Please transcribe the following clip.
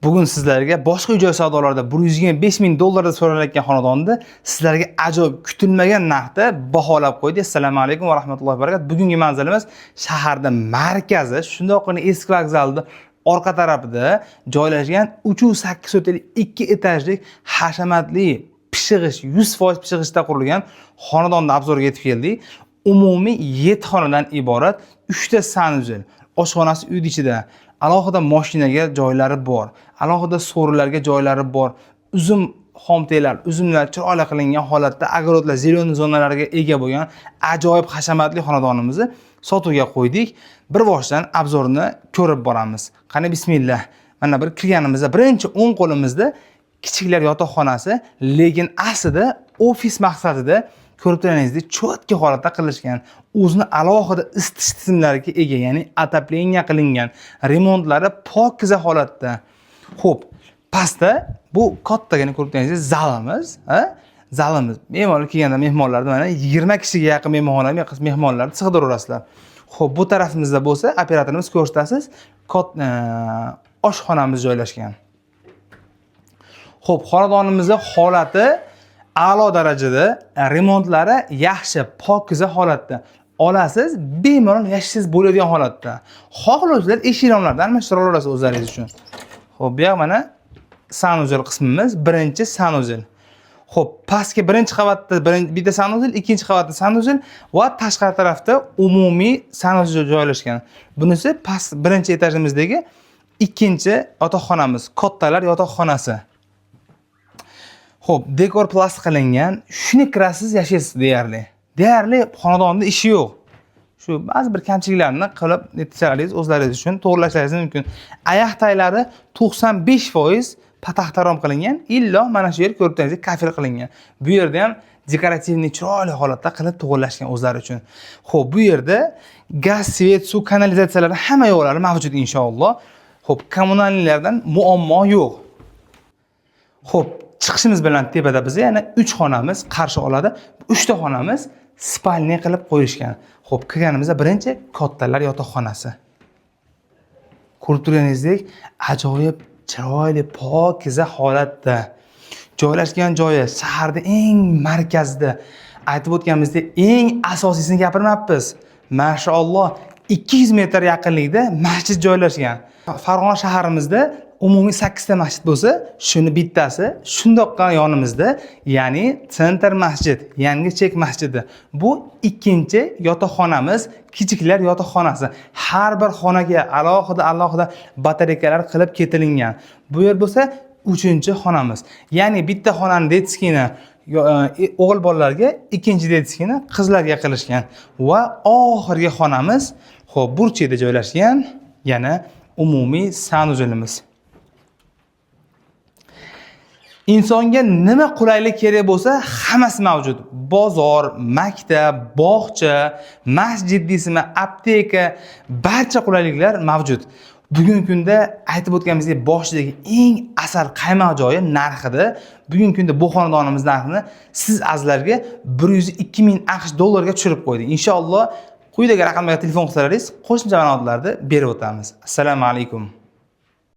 Bugun sizlarga boshqa uy-joy savdolarida 125 ming dollarda so'ralayotgan xonadonni sizlarga ajoyib kutilmagan narxda baholab qo'ydik. Assalomu alaykum va rahmatullohi va barakatuh. Bugungi manzilimiz shaharda markazi, shundoqqina eski vokzalni orqa tarafida joylashgan 3,8 sotixli 2 etajlik hashamatli pishig'ish, 100% pishig'ishda qurilgan xonadonni обзор ga yetib keldik. Umumiy 7 xonadan iborat, 3 ta санузел, oshxonasi uyni ichida, alohida moshinaga joylari bor, alohida so'rilarga joylari bor, uzum xomteklar, uzumlar chiroyli qilingan holatda, огород lar, зеленый zonalarga ega bo'lgan ajoyib hashamatli xonadonimizni sotuvga qo'ydik. Bir boshdan обзор ni ko'rib boramiz. Qani, bismillah. Mana bir kirganimizda birinchi o'ng qo'limizda kichiklar yotoqxonasi, lekin aslida ofis maqsadida ko'rib turganingizdek чётко holatda qilishgan, o'zini alohida isitish tizimlariga ega, ya'ni отопление qilingan, remontlari pokiza holatda. Xo'p, pastda bu kattagina ko'rib turganingizdek zalimiz, ha? Zalimiz. Bemalol kelganda mehmonlarni, mana, 20 kishiga yaqin mehmonxona, mehmonlarni sig'diraverasizlar. Xo'p, bu tarafimizda bo'lsa, operatorimiz ko'rsatasiz, oshxonamiz joylashgan. Xo'p, xonadonimizni holati a'lo darajada, remontlari yaxshi, pokiza holatda. Olasiz, bemalol yashasangiz bo'ladigan holatda. Xohlovchilar eshik romlarni almashtira olasiz o'zlaringiz uchun. Xo'p, bu yoq mana санузел qismimiz, birinchi санузел. Xo'p, pastki birinchi qavatda bitta санузел, ikkinchi qavatda санузел va tashqari tarafda umumiy санузел joylashgan. Bunisi past birinchi etajimizdagi ikkinchi yotoqxonamiz, kattalar yotoqxonasi. Xo'p, dekor plast qilingan. Shuni kirasiz, yashaysiz deyarli. Deyarli xonadonda ishi yo'q. Shu ba'zi bir kamchiliklarni qilib netsalaringiz o'zlaringiz uchun to'g'rilashlaringiz mumkin. Oyoq taylari 95% pataxtarom qilingan. Illo mana shu yer ko'rib turganingizdek kafel qilingan. Bu yerda ham декоративный chiroyli holatda qilib to'g'irlashgan o'zlari uchun. Xo'p, bu yerda gaz, свет, suv, kanalizatsiyalari hamma yo'qlari mavjud inshaalloh. Xo'p, коммунальный lardan muammo yo'q. Xo'p, chiqishimiz bilan tepada bizni yana 3 xonamiz qarshi oladi. 3 ta xonamiz спальня qilib qo'yishgan. Xo'p, kirganimizda birinchi kattalar yotoqxonasi. Ko'rib turganingizdek, ajoyib, chiroyli, pokiza holatda. Joylashgan joyi shaharda eng markazida. Aytib o'tganimizdek, eng asosiysini gapirmabmiz. Mashaalloh, 200 metr yaqinlikda masjid joylashgan. Farg'ona shaharimizda umumiy 8 ta masjid bo'lsa, shuni bittasi shundoqqa yonimizda, ya'ni Center masjid, Yangi Chek masjidi. Bu ikkinchi yotoqxonamiz, kichiklar yotoqxonasi. Har bir xonaga alohida alohida batareykalar qilib ketilingan. Bu yer bo'lsa uchinchi xonamiz. Ya'ni bitta xonani детский ni o'g'il bolalarga, ikkinchi детский ni qizlarga qilishgan. Va oxirgi xonamiz, xo'p, burchakda joylashgan, yana umumiy санузел imiz. Insonga nima qulaylik kerak bo'lsa, hammasi mavjud. Bozor, maktab, bog'cha, masjid deysizmi, apteka, barcha qulayliklar mavjud. Bugungi kunda aytib o'tganimizdek, boshidagi eng asal qaymoq joyi narxida. Bugungi kunda bu xonadonimiz narxini siz azizlarga 102 ming AQSh dollariga tushirib qo'ydik. Inshaalloh, quyidagi raqamlarga telefon qilsalaringiz, qo'shimcha ma'lumotlarni berib o'tamiz. Assalomu alaykum.